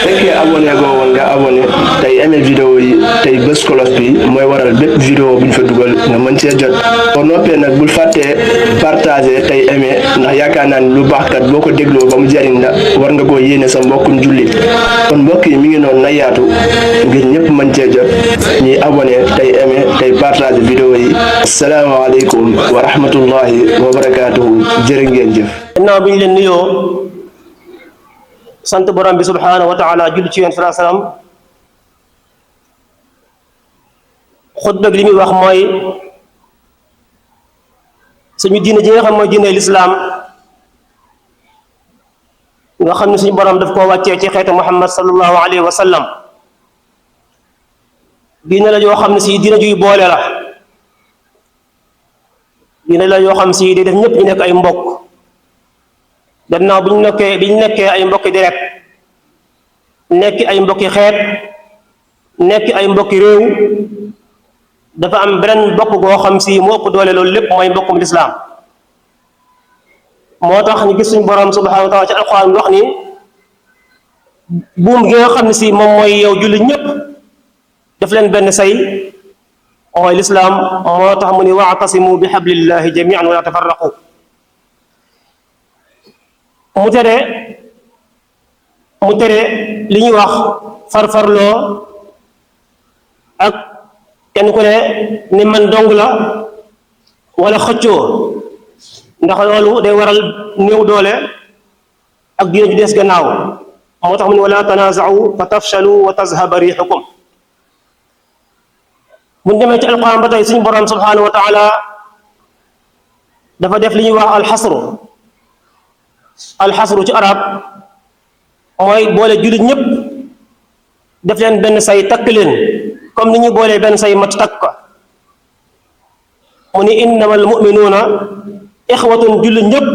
fekkee abonné goo woon nga abonné tey aimé vidéo yi tey bës cloche bi mooy waral bépp vidéo bu ñu fa dugal nga mën see jot boo noppee nag bul fàttee partagé tey aimé ndax yaakaar naa ni lu baax kat boo ko dégloo ba mu jariñ la war nga koo yéene sa mbokkum jullit kon mbokk yi mi ngi noonu na yaatu ngir ñëpp mën cee jot ñuy abonné tey aimé tey partagé vidéo yi asalaamaaleykum wa rahmatullahi wa barakaatuhu jërë ngeen jëf. gannaaw bi ñu leen nuyoo sant borom bi subhaanahu wa taala julli ci yéen salaam xutba bi li muy wax mooy suñu diine ji nga xam mooy diine lislaam nga xam ne suñu borom daf koo wàccee ci xeetu muhammad sallallahu alayhi wa sallam diine la yoo xam ne si diine juy boole la diine la yoo xam si day def ñëpp ñu nekk ay mbokk gannaaw bi ñu nekkee ay mbokki deret nekk ay mbokki xeet nekk ay mbokki réew dafa am beneen mbokk goo xam si mu ëpp doole loolu lépp mooy mbokkum lislaam moo tax ñu gis suñu borom subhanahu wa taala ci alquran wax ni buum gi nga xam ne si moom mooy yow julli ñëpp daf leen benn say mooy lislaam moo tax mu ni wa'tasimu bi hablillahi jami'an wala tafarraqu mu tere li ñuy wax farfarloo ak kenn ku ne ni man dong la wala xëccoo ndax loolu day waral néew doole ak diine ju des gannaaw moo tax mu ne wala tanaza'u fa tafshalu wa tazhaba rihukum bu ñu demee ci alquran ba tey suñu borom subhanahu wa taala dafa def li ñuy wax alxasru ci arab mooy boole jullit ñëpp def leen benn say takk leen comme ni ñuy boolee benn say mat takk ko mu ni innamal mu'minuuna ixwatun jullit ñëpp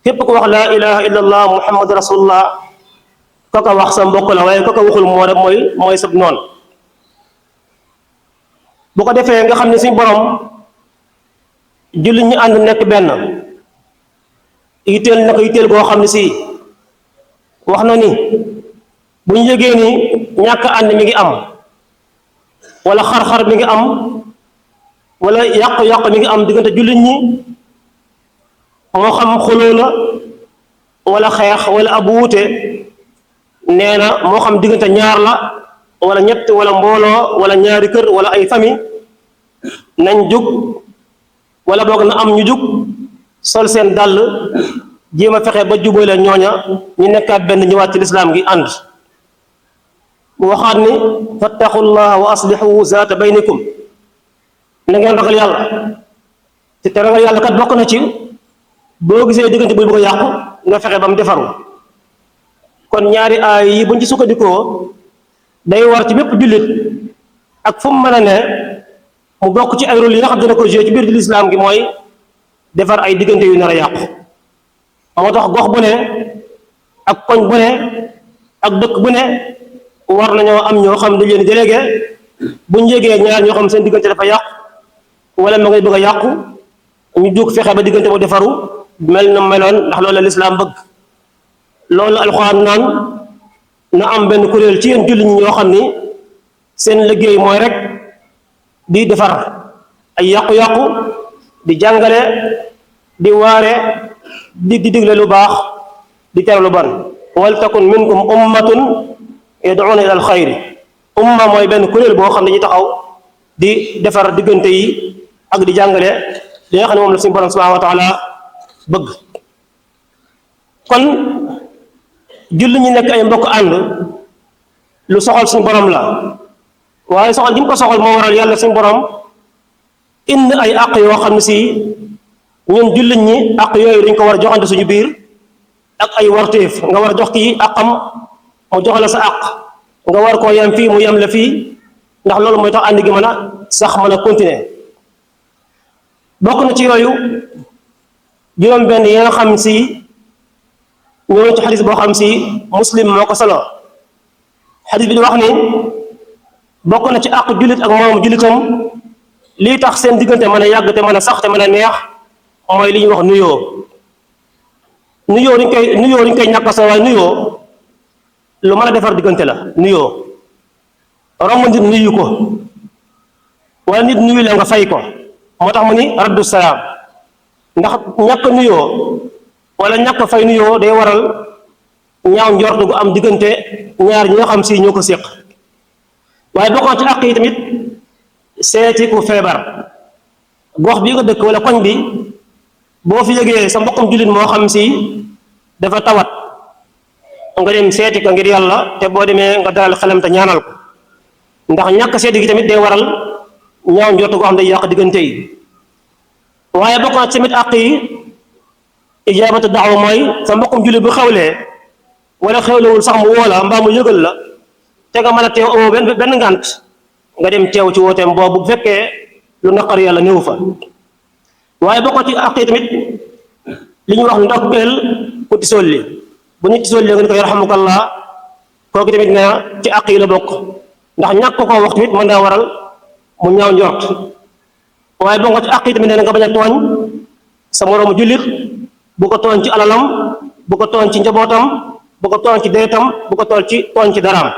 képp ko wax laa ilaha illa allah muhammadu rasulullah kooka wax sa mbokk la waaye kooka waxul moo def mooy sab noonu bu ko defee nga xam ne suñu borom jullit ñi ànd nekk benn yitteel na ko yitteel goo xam ne si wax na ni bu ñu yëgee ni ñàkk ànd mi ngi am wala xar-xar mi ngi am wala yàqu-yàqu mi ngi am diggante jullit ñi moo xam xuloo la wala xeex wala ab wuute nee na moo xam diggante ñaar la wala ñett wala mbooloo wala ñaari kër wala ay famille nañ jug wala boog na am ñu jug sol seen dàll jéem a fexe ba jubale ñooña ñu nekkaat benn ñëwaat ci lislaam gi ànd mu waxaat ni fattaqullah wa aslihu zaata baynikum na ngeen ragal yàlla te ragal yàlla kat bokk na ci boo gisee diggante buy bëgg a yàqu nga fexe ba mu defaru kon ñaari aay yi buñ ci sukkandikoo day war ci bépp jullit ak fu mu mën a ne mu bokk ci ay rôle yi nga xam dina ko jouer ci biir lislaam gi mooy defar ay diggante yu nar a yàqu moo tax gox bu ne ak koñ bu ne ak dëkk bu ne war nañoo am ñoo xam dañ leen délégué buñ yégee ñaar ñoo xam seen diggante dafa yàqu wala ma ngay bëgg a yàqu ñu jóg fexe ba diggante bu defaru mel na meloon ndax loolu la lislaam bëgg loolu alxuraan naan na am benn kuréel ci yéen jullit ñi ñoo xam ni seen liggéey mooy rek di defar ay yàqu-yàqu di jàngale di waare di digle lu baax di tere lu bon wal takun minkum ummatun yad'una ila alxayri umma mooy benn kuréel boo xam ne dañuy taxaw di defar diggante yi ak di jàngale li nga xam ne moom la suñu borom subhanahu wa taala bëgg kon julli ñi nekk ay mbokk ànd lu soxal suñu borom la waaye soxal gi mu ko soxal moo waral yàlla suñu borom indi ay àq yoo xam ne si ñun jullit ñi àq yooyu dañ ko war a joxante suñu biir ak ay warteef nga war a jox kii àqam mu jox la sa àq nga war koo yem fii mu yem la fii ndax loolu mooy tax ànd gi mën a sax mën a continuer bokk na ci yooyu juróom benn yi nga xam si ñëw na ci xadis boo xam si muslim moo ko solo xadis bi di wax ni bokk na ci àq jullit ak moroom jullitam lii tax seen diggante mën a yàgg te mën a sax te mën a neex mooy li ñuy wax nuyoo dañ koy ñàkk sa waaye nuyoo lu mën a defar diggante la. nuyoo romb nit nuyu ko wala nit nuyu la nga fay ko moo tax mu ni raddu salaam, ndax ñàkk nuyoo wala ñàkk fay nuyoo day waral ñaaw njort gu am diggante ñaar ñi nga xam si ñoo ko séq. waaye bokkoon ci àq yi tamit seeti ku feebar, gox bi nga dëkk wala koñ bi boo fi yëgee sa mbokkum jullit moo xam si dafa tawat nga dem seeti ko ngir yàlla, te boo demee nga dalal xelam te ñaanal ko, ndax ñàkk seeti gi tamit day waral ñaaw njort gu am day yàq diggante yi. waaye bokkoon ci tamit àq yi ijaabatu daawa, mooy sa mbokkum jullit bu xewlee wala xewlewul sax mu woo la mbaa mu yëgal la te nga mën a teew amoo benn ngànt nga dem teew ci wooteem boobu bu fekkee lu naqar yàlla néew fa. waaye bokk ci àq yi tamit li ñuy wax ndokkeel ku tisolli, bu ñu tisolli nga ni ko yarhamukallah, kooku tamit ne ci àq yi la bokk, ndax ñàkk ko wax tamit mën naa waral mu ñaaw njort. waaye bokk ci àq yi tamit nee na nga bañ a tooñ sa moroomu jullit, bu ko tooñ ci alalam, bu ko tooñ ci njabootam, bu ko tooñ ci deretam, bu ko tooñ ci daraam.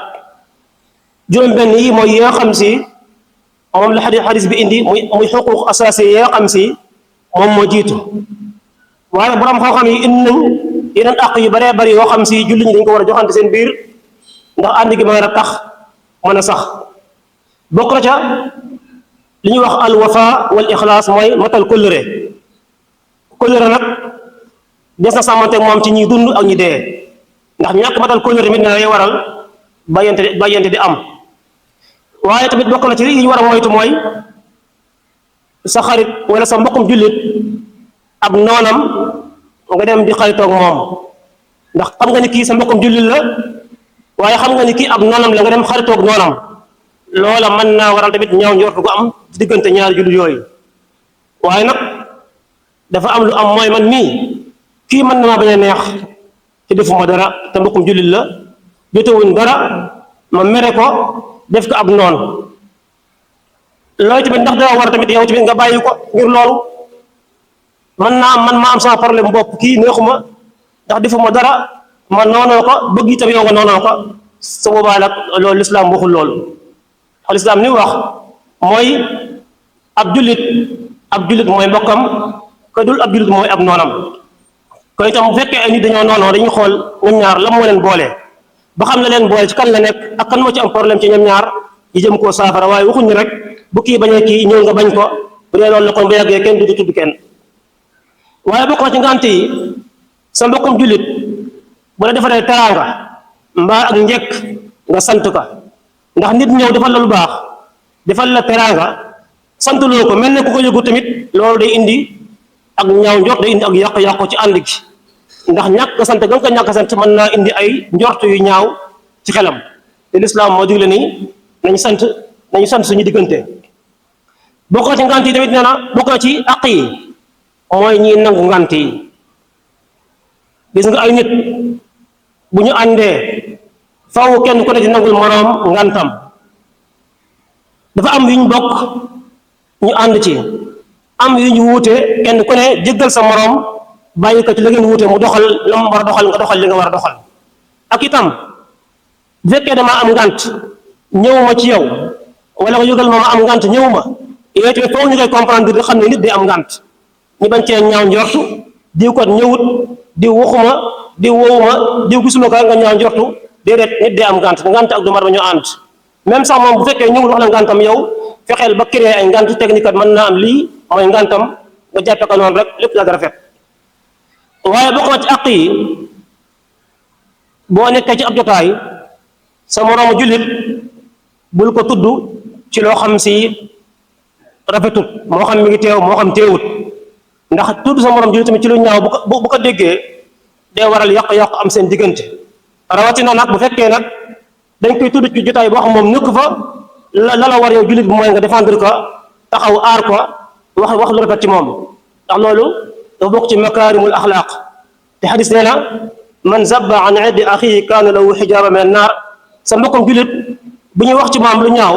juróom benn yi mooy yi nga xam si moom la xadis bi indi muy xuquuq asaasi yi nga xam si moom moo jiitu. waaye borom xam-xam yi indi nañ yeneen àq yu baree bari yoo xam si jullit ñi dañ ko war a joxante seen biir ndax ànd gi mën a tax mën a sax. bokk na ca li ñuy wax al wafa wal ixlaas, mooy matal kóllëre. kóllëre nag des na sàmmanteeg moom ci ñi dund ak ñi dee, ndax ñàkk matal kóllëre tamit ne lay waral bàyyante di am. waaye tamit bokk na ci yi ñu war a moytu mooy sa xarit wala sa mbokkum jullit ab noonam nga dem di xaritoog moom, ndax xam nga ni kii sa mbokkum jullit la waaye xam nga ni kii ab noonam la nga dem xaritoog noonam, loola mën naa waral tamit ñaaw njort gu am diggante ñaari jullit yooyu. waaye nag dafa am lu am, mooy man mii kii mën na maa bañ a neex ci defuma dara te mbokkum jullit la, jotewuñ dara, ma mere ko def ko ab noonu. loolu tamit ndax dara war tamit yow tamit nga bàyyi ko ngir loolu? man ma am sama problème bopp, kii neexuma ndax defuma dara ma noonoo ko, bëgg itam yow nga noonoo ko, su boobaa nag loolu lislaam waxul loolu. lislaam ni wax mooy ab jullit mooy mbokkam, ko dul ab jullit mooy ab noonam. kon itam bu fekkee ay nit dañoo noonoo dañuy xool ñoom ñaar lan moo leen boole, ba xam la leen boole ci kan la nekk ak kan moo ci am problème ci ñoom ñaar yi jëm koo saafara. waaye waxuñ ni rek bu kii bañee kii ñëw nga bañ ko, bu dee loolu la kon bu yàggee kenn du tudd kenn. waaye bokk na ci ngànt yi sa mbokkum jullit bu la defaree teraanga mbaa ak njëkk nga sant ko, ndax nit ñëw defal la lu baax, defal la teraanga, sant loo ko mel ne ku ko yëgu tamit, loolu day indi ak ñaaw njort, day indi ak yàqu-yàqu ci ànd gi, ndax ñàkk sant ga nga ko ñàkk sant mën naa indi ay njort yu ñaaw ci xelam. te lislaam moo digle ni nañu sant suñu diggante. bokk na ci ngànt yi tamit nee na bokk na ci àq yi mooy ñi nangu ngànt yi. gis nga ay nit bu ñu àndee faw kenn ku ne di nangul moroom ngantam. dafa am yu ñu bokk ñu ànd ci, am yu ñu wuute kenn ku ne jéggal sa moroom bàyyi ko ci la ngeen wuute mu doxal la mu war a doxal nga doxal li nga war a doxal. ak itam bu fekkee damaa am ngant ñëwuma ci yow wala nga yëgal ma am ngant ñëwuma, yooyu tamit foofu ñu koy comprendre di xam ne nit day am ngant, ñu bañ cee ñaaw njortu diw kat ñëwut, diw waxuma, diw wowuma, diw gisuma ko nga ñaaw njortu. déedéet, nit day am ngant ak du mar ba ñu ànd. même sax moom bu fekkee ñëwul wax la ngantam, yow fexeel ba créer ay ngant technique kat mën naa am lii mooy ngantam, nga jàppe ko noonu rek lépp la rafet. waaye bokk na ci àq yi boo nekkee ci ab jotaay sa moroomu jullit bul ko tudd ci loo xam si rafetut, moo xam mi ngi teew moo xam teewut, ndax tudd sa moroom jullit tamit ci lu ñaaw bu ko déggee day waral yàq-yàq am seen diggante. rawatina nag bu fekkee nag dañ koy tudd ci jotaay boo xam moom nëkk fa, la war yow jullit bi mooy nga défendre ko, taxaw aar ko, wax lu rafet ci moom, ndax loolu dafa bokk ci makaarimul axlaaq. te xadis nee na man zabba an irdi axihi kaana lahu xijaaba min annaar. sa mbokkum jullit bu ñuy wax ci moom lu ñaaw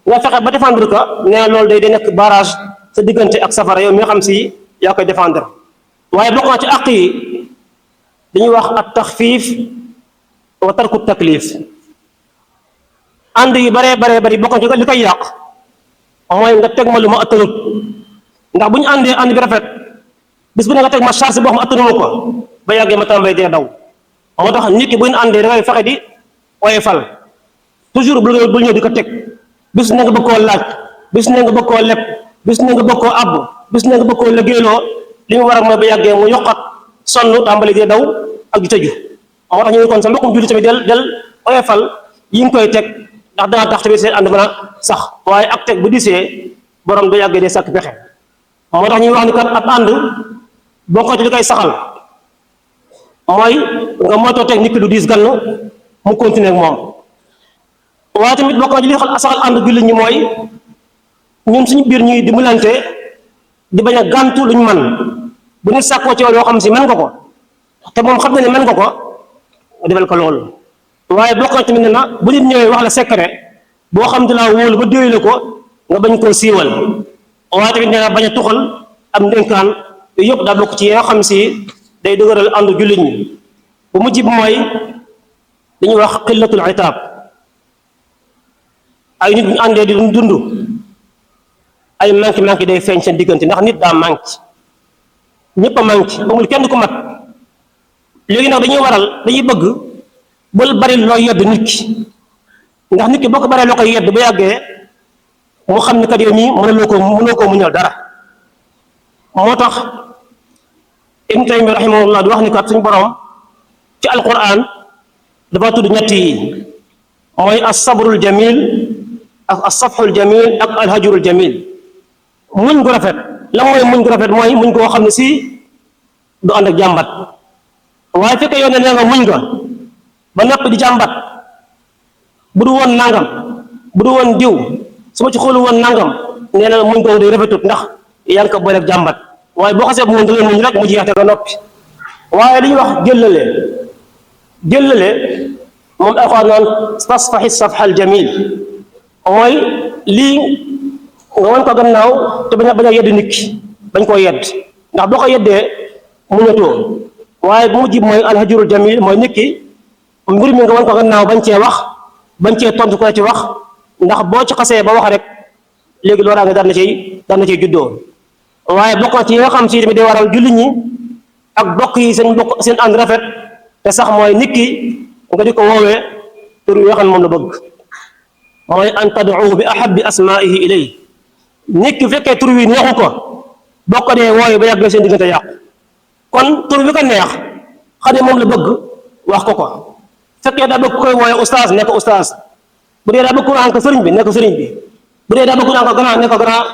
nga fexe ba défendre ko, nee na loolu day nekk barrage sa diggante ak safara yow mi nga xam si yaa koy défendre waaye bokk na ci àq yi dañuy wax at taxfiif wa tarku taklif ànd yi baree bari bokk na ci li koy yàq mooy nga teg ma lu ma attanut ndax bu ñu àndee ànd bi rafet bis bu ne nga teg ma charge boo xam attanuma ko ba yàggee ma tàmbay dee daw moo tax nit ki bu ñu àndee da ngay fexe di oyofal toujours bul ñëw di ko teg bis ne nga bëgg koo laaj bis ne nga bëgg koo leb bis ne nga bëgg koo àbb bis ne nga bëgg koo liggéeyloo li mu war a mooy ba yàggee mu yokkat sonn tàmbali dee daw ak di tëju moo tax ñu ngi kon sa mbokkum julli tamit del oyofal yi nga koy teg ndax dana tax tamit seen ànd mën a sax waaye ak teg bu disee borom ba yàggee dee sàkk pexe moo tax ñuy wax ni kat ab ànd boo ko ci li koy saxal mooy nga moytoo teg nit ki lu diis gann mu continuer ak moom waaye tamit bokk na ci li saxal ànd jullit ñi mooy ñun suñu biir ñuy dimbalante di bañ a gàntu luñ man bu nit sàkkoo ci loo xam si mën nga ko te moom xam na ne mën nga ko defal ko loolu waaye bokk na tamit ne na bu nit ñëwee wax la secret boo xam ne laa wóolu ba déy ko nga bañ koo siiwal waaye tamit nee na bañ a tuxal am ndénkaan yooyu yëpp daa bokk ci yoo xam si day dëgëral àndu jullit ñi bu mujj bi mooy dañuy wax xillatul itaab ay nit bu ñu àndee di dund ay manqué day feeñ seen diggante ndax nit daa manqué ñëpp a manqué amul kenn ku mat léegi nag dañuy bëgg bul bari loo yedd nit ki ndax nit ki boo ko baree loo koy yedd ba yàggee mu xam ne kat yow mii mënoo koo muñal dara moo tax Ibn Taymiyya rahimahullah di wax ni kat suñu borom ci alquran dafa tudd ñett yi mooy as-sabrul jamil ak as-safhul jamil ak al-hajrul jamil muñ gu rafet la mooy muñ gu rafet mooy muñ koo xam ne si du ànd ak jàmbat waaye fekkee yow ne nee nga muñ nga ba noppi di jàmbat bu du woon nangam bu du woon diw su ma ci xoolu woon nangam nee na muñ ko day rafetut ndax yaa ngi ko boole ak jàmbat waaye boo xasee bu mu dëgër muñ rek mu jeex te nga noppi waaye li ñuy wax jëllale moom alxuraan naan fasfahi safhal jamil mooy lii nga wan ko gannaaw te bañ a yedd nit ki bañ koo yedd ndax boo ko yeddee muñatoo waaye bu mujj mooy alhajrul jamil mooy nit ki mbir mi nga wan ko gannaaw bañ cee wax bañ cee tontu ko ci wax ndax boo ci xasee ba wax rek léegi loolaa nga daan na ciy juddoo waaye bokk na ci yoo xam si tamit day waral jullit ñi ak bokk yi seen ànd rafet te sax mooy nit ki nga di ko woowee tur yoo xam ne moom la bëgg mooy an tad'uhu bi ahabbi asmaihi ilay nit ki fekkee tur wi neexu ko boo ko dee wooye ba yàgg seen diggante yàqu kon tur bi ko neex xam ne moom la bëgg wax ko fekkee daa bëgg koy wooye ustaas nekk ustaas bu dee daa bëgg ku naan ko sëriñ bi nekk sëriñ bi bu dee daa bëgg ku naan ko grand nekk grand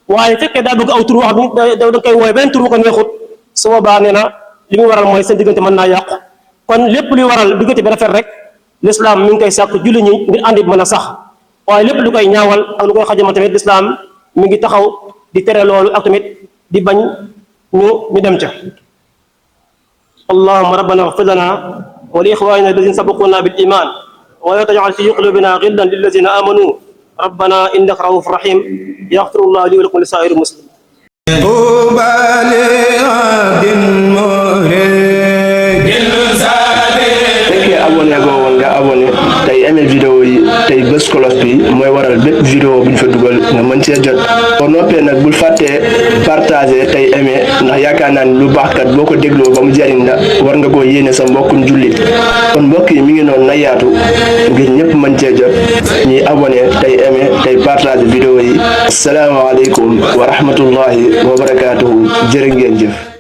waaye fekkee daa bëgg aw tur wax da koy wooye beneen tur bu ko neexut su boobaa nee na li muy waral mooy seen diggante mën naa yàqu kon lépp luy waral diggante bi rafet rek l'islam mi ngi koy sàkk julli ñi ngir ànd bi mën a sax waaye lépp lu koy ñaawal ak lu koy xajama tamit l'islam mi ngi taxaw di tere loolu ak tamit di bañ ñu dem ca allahumma rabbana ighfir lana wa li ikhwanina alladhina sabaquna bil iman wa la taj'al fi qulubina ghillan lil ladzina amanu rabbana innaka ra'ufur rahim yaghfirullahu li wa lakum wa li sa'iril muslimin abonné goo woon nga abonné tey aimé vidéo yi tey bës cloche bi mooy waral bépp vidéo bu ñu fa dugal nga mën cee jot boo noppee nag bul fàttee partager tey aimé ndax yaakaar naa ni lu baax kat boo ko dégloo ba mu jariñ la war nga koo yéene sa mbokkum jullit kon mbokk yi mi ngi noonu na yaatu ngir ñëpp mën cee jot ñuy abonné tey aimé tey partager vidéo yi asalaamaaleykum wa rahmatullahi wa barakaatuhu jërë ngeen jëf